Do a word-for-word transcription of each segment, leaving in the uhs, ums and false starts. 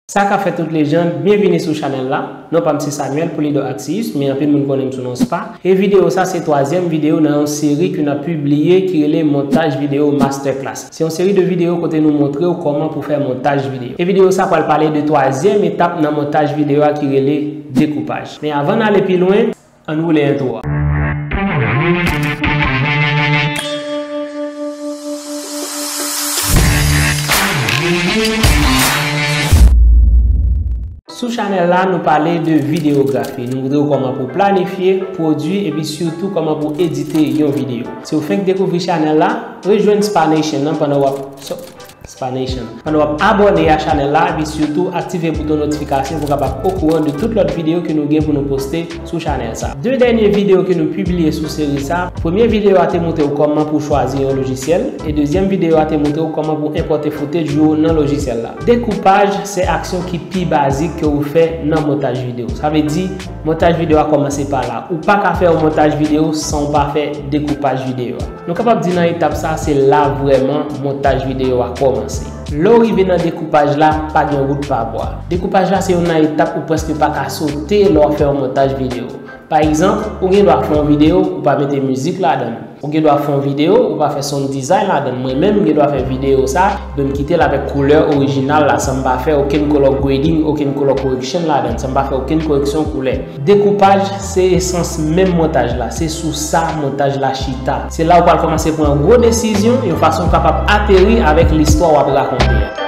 Sa k ap fèt tout lejann, byenvini sou chanèl la. Non pa m se Samuel Polydor Axius, men anpil moun konnen m sou non Spa. E videyo sa se twazyèm videyo nan yon seri ke n ap pibliye ki rele Montaj Videyo Masterclass. Se yon seri de videyo kote nou montre w kòman pou fè montaj videyo. E videyo sa pral pale de twazyèm etap nan montaj videyo a ki rele dekoupaj. Men avan n ale pi lwen, ann woule entwo a. Sou chanèl la, nou pale de videyografi. Nou montre w kòman pou planifye, pwodui, epi sitou kòman pou edite yon videyo. Si w fenk dekouvri chanèl la, rejwenn Spa Nation nan pandan w ap, so, Spa Nation. Pandan w ap abòne a chanèl la, epi sitou aktive bouton notifikasyon pou w kapab okouran de tout lòt videyo ke nou gen pou nou poste sou chanèl sa. De dènye videyo ke nou pibliye sou seri sa, premye videyo a te montre w kòman pou w chwazi yon lojisyèl, e dezyèm videyo a te montre w kòman pou w enpòte footage ou nan lojisyèl la. Dekoupaj se aksyon ki pi bazik ke w fè nan montaj videyo. Sa vle di, montaj videyo a kòmanse pa la. Ou pa ka fè yon montaj videyo san w pa fè dekoupaj videyo a. Nou kapab di nan etap sa, se la vrèman montaj videyo a kòmanse. Lè w rive nan dekoupaj la, pa gen wout pa bwa. Dekoupaj la se youn nan etap ou prèske pa ka sote lè w ap fè yon montaj videyo. Pa egzanp, ou gen dwa fè yon videyo, ou pa mete mizik ladan l. Ou gen dwa fè yon videyo, ou pa fè sound design ladan l. Mwen menm, m gen dwa fè videyo sa, epi m kite l avèk koulè orijinal la, san m pa fè okenn color grading, okenn color correction ladan l, san m pa fè okenn koreksyon koulè. Dekoupaj se esans menm montaj la, se sou sa montaj la chita. Se la ou pral kòmanse pran gwo desizyon, yon fason w kapab ateri avèk listwa w ap rakonte a.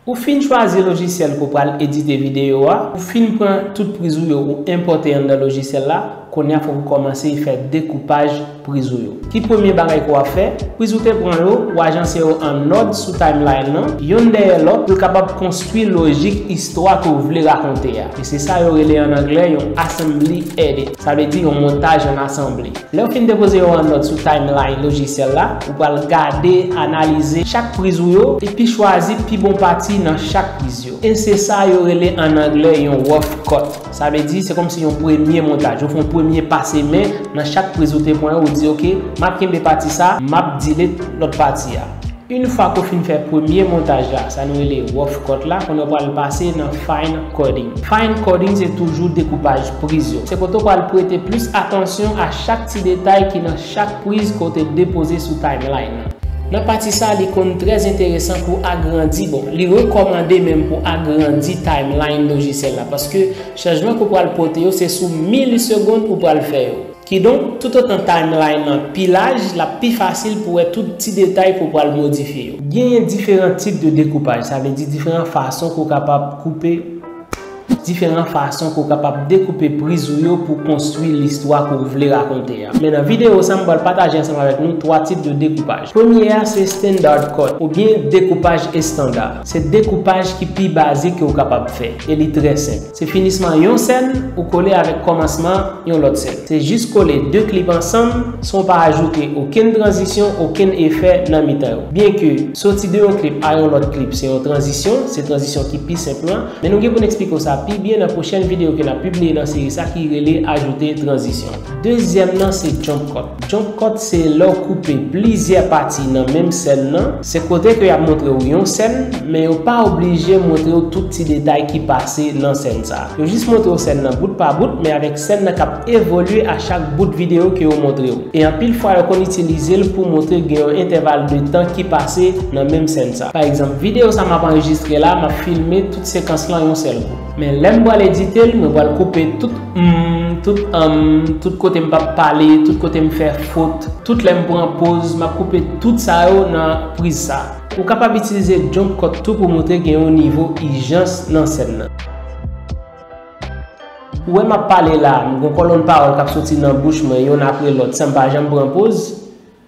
Ou fin chwazi lojisyèl ke w pral edite videyo a, ou fin pran tout priz ou yo ou enpòte anndan lojisyèl la, kounye a fòk ou kòmanse fè dekoupaj priz ou yo. Ki premye bagay ke w ap fè? Priz ou te pran yo, ou ajanse yo an nòd sou timeline nan, yonn dèyè lòt, pou l kapab konstwi lojik istwa ke w vle rakonte a. E se sa yo rele an anglè yon assembly edit. Sa vle di yon montaj an asanble. Lè w fin depoze yo an nòd sou timeline lojisyèl la, ou pral gade, analize chak priz ou yo, epi chwazi pi bon pati nan chak priz yo. E se sa yo rele an anglè yon rough cut. Sa vle di, se kòmsi yon premye montaj. Ou fè yon premye pase men nan chak priz ou te pran yo, ou di, "Ok, m ap kenbe pati sa, m ap delete lòt pati a." Yon fwa ke w fin fè premye montaj la, sa nou rele rough cut la, kounye a w pral pase nan fine cutting. Fine cutting se toujou dekoupaj priz yo. Se kote w pral prete plis atansyon a chak ti detay ki nan chak priz ke w te depoze sou timeline nan. Nan pati sa, li konn trè enteresan pou agrandi, bon, li rekòmande menm pou agrandi timeline lojisyèl la, paske chanjman ke w pral pote yo, se sou milisegonn ou pral fè yo. Kidonk, toutotan timeline nan pi laj, l ap pi fasil pou w wè tout ti detay ke w pral modifye yo. Genyen diferan tip de dekoupaj, sa vle di diferan fason ke w kapab koupe, diferan fason ke w kapab dekoupe priz ou yo pou konstwi listwa ke w vle rakonte a. Men nan videyo sa, m pral pataje ansanm avèk nou twa tip de dekoupaj. Premye a, se standard cut, oubyen dekoupaj estanda. Se dekoupaj ki pi bazik ke w kapab fè, e li trè senp. Se finisman yon sèn ou kole avèk kòmansman yon lòt sèn. Se jis kole de klip ansanm san w pa ajoute okenn tranzisyon, okenn efè nan mitan yo. Byenke soti de yon klip a yon lòt klip se yon tranzisyon, se tranzisyon ki pi senp lan, men nou gen pou n eksplike w sa pi byen nan pwochèn videyo ke n ap pibliye nan seri sa ki rele ajoute tranzisyon. Dezyèm nan se jump cut. Jump cut se lè w koupe plizyè pati nan menm sèn nan. Se kote ke y ap montre w yon sèn, men yo pa oblije montre w tout ti detay ki pase nan sèn sa. Yo jis montre w sèn nan bout pa bout, men avèk sèn nan k ap evolye a chak bout videyo ke yo montre w. E anpil fwa, yo konn itilize l pou montre gen yon entèval de tan ki pase nan menm sèn sa. Pa egzanp, videyo sa m ap anrejistre la, m ap filme tout sekans lan yon sèl kou. Men lè m pral edite l, mwen pral koupe tout mm, tout anm, tout kote m p ap pale, tout kote m fè fot, tout lè m pran poz, m ap koupe tout sa yo nan priz sa. Ou kapab itilize jump cut tou pou montre gen yon nivo ijans nan sèn nan. Ou wè m ap pale la, m gon kòlonn pawòl k ap soti nan bouch mwen yonn apre lòt san m pa janm pran poz,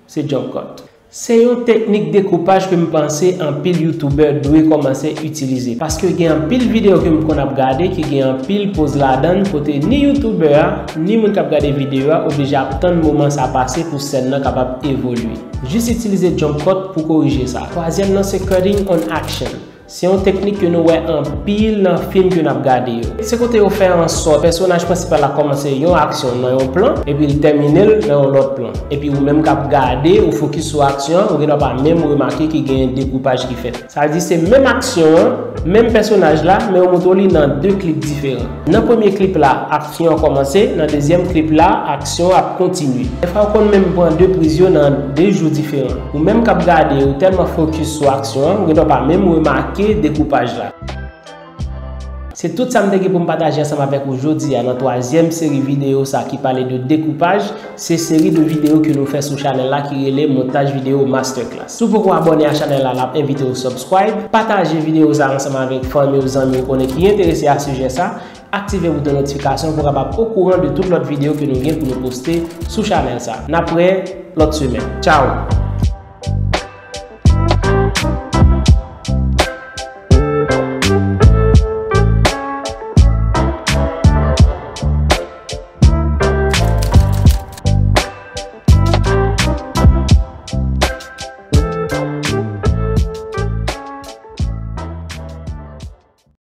se jump cut. Se yon teknik dekoupaj ke m panse anpil youtubè dwe kòmanse itilize, paske gen anpil videyo ke m konn ap gade ki gen anpil poz ladan l kote ni youtubè a, ni moun k ap gade videyo a oblije ap tann moman sa pase pou sèn nan kapab evolye. Jis itilize jump cut pou korije sa. Twazyèm nan se cutting on action. Se yon teknik ke nou wè anpil nan fim ke n ap gade yo. Se kote yo fè an sòt pèsonaj prensipal la kòmanse yon aksyon nan yon plan, epi l tèmine l nan yon lòt plan. Epi ou menm k ap gade, ou fokis sou aksyon an, ou gendwa pa menm remake ke gen dekoupaj ki fèt. Sa vle di se menm aksyon an, menm pèsonaj la, men yo montre w li nan de klip diferan. Nan premye klip la, aksyon an kòmanse, nan dezyèm klip la, aksyon an ap kontinye. Dèfwa yo konn menm pran de priz yo nan de jou diferan. Ou menm k ap gade, ou tèlman fokis sou aksyon an, ou gendwa pa menm remake dekoupaj la. Se tout sa m te gen pou m pataje ansanm avèk ou jodi a nan twazyèm seri videyo sa ki pale de dekoupaj. Se seri de videyo ke nou fè sou chanèl la ki rele Montaj Videyo Masterclass. Si w poko abòne a chanèl la, n ap envite w subscribe, pataje videyo sa ansanm avèk fanmi w, zanmi w konnen ki enterese a sijè sa, aktive bouton notifikasyon pou w kapab okouran de tout lòt videyo ke nou gen pou nou poste sou chanèl sa. N ap wè lòt semèn. Tchao!